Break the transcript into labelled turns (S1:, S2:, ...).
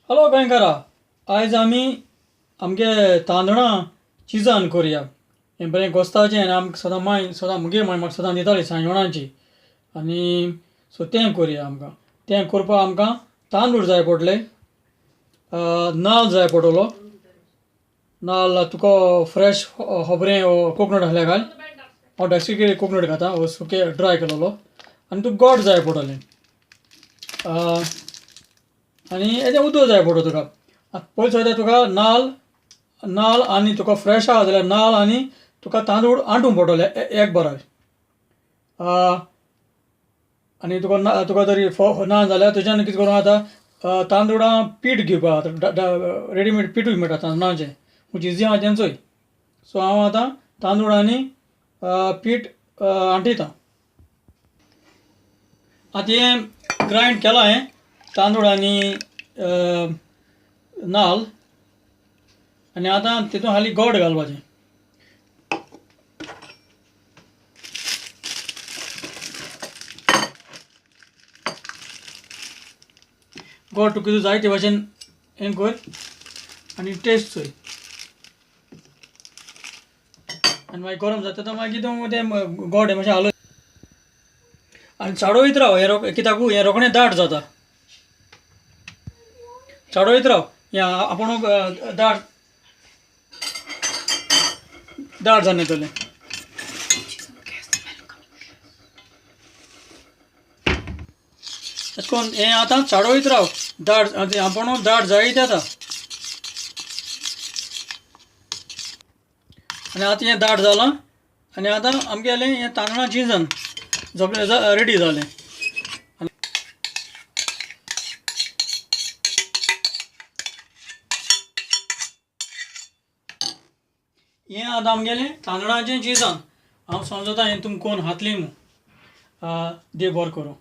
S1: Hello गोंयकारा, आयज आमी आमगे तांदळां चिजान करया. हें बरें गोस्ताचें आनी आमकां सदां माय सदां मुगे माय म्हाका सदां दिताली सांजवणाची, आनी सो तें करया. आमकां तें करपाक आमकां तांदूळ जाय पडले, नाल्ल जाय पडटलो. नाल्ल तुका फ्रेश खोबरें कोकोनट आसल्यार घाल, हांव डेसिकेटेड कोकोनट घाता, सुके ड्राय केलेलो. आनी तुका गोड जाय पडटलें, आनी येदें उदक जाय पडटलो तुका. पयलीं सगळें तुका नाल्ल नाल्ल आनी तुका फ्रेश आहा जाल्यार नाल्ल आनी तुका तांदूळ आटूंक पडटले एक बराबर. आनी तुका ना तुका तरी ना जाल्यार तुज्यान कितें करूं आतां, तांदूळां पीठ घेवपाक रेडीमेड पिठूय मेळटा तांदळाचें, म्हणजे इजी आहा तें चोय. सो हांव आतां तांदूळ आनी पीठ आटयतां. आतां हें ग्रायंड केलां हें तांदूळ आनी नाल्ल, आनी आतां तितून हाली गोड घालपाचें. गोड तुका कितें जाय ते भाशेन हें कर आनी टेस्ट चोय, आनी मागीर गरम जाता तो मागीर तूं तें गोड हें मातशें हालय आनी चाडोयत राव. हें कित्याक हें रोखडें दाट जाता, चाडोयत राव हें आपूण दाट दाट जावन येतलें. अशें करून हें आतां चाडोयत राव, दाट आपूण दाट जायत येता. आनी आतां हें दाट जालां आनी आतां आमगेलें हें तांदळां चिजन सगळें रेडी जालें. हें आतां आमगेलें तांदळाचें चिजन. हांव समजता हें तुमकां कोण हातली म्हूण. देव बरो करूं.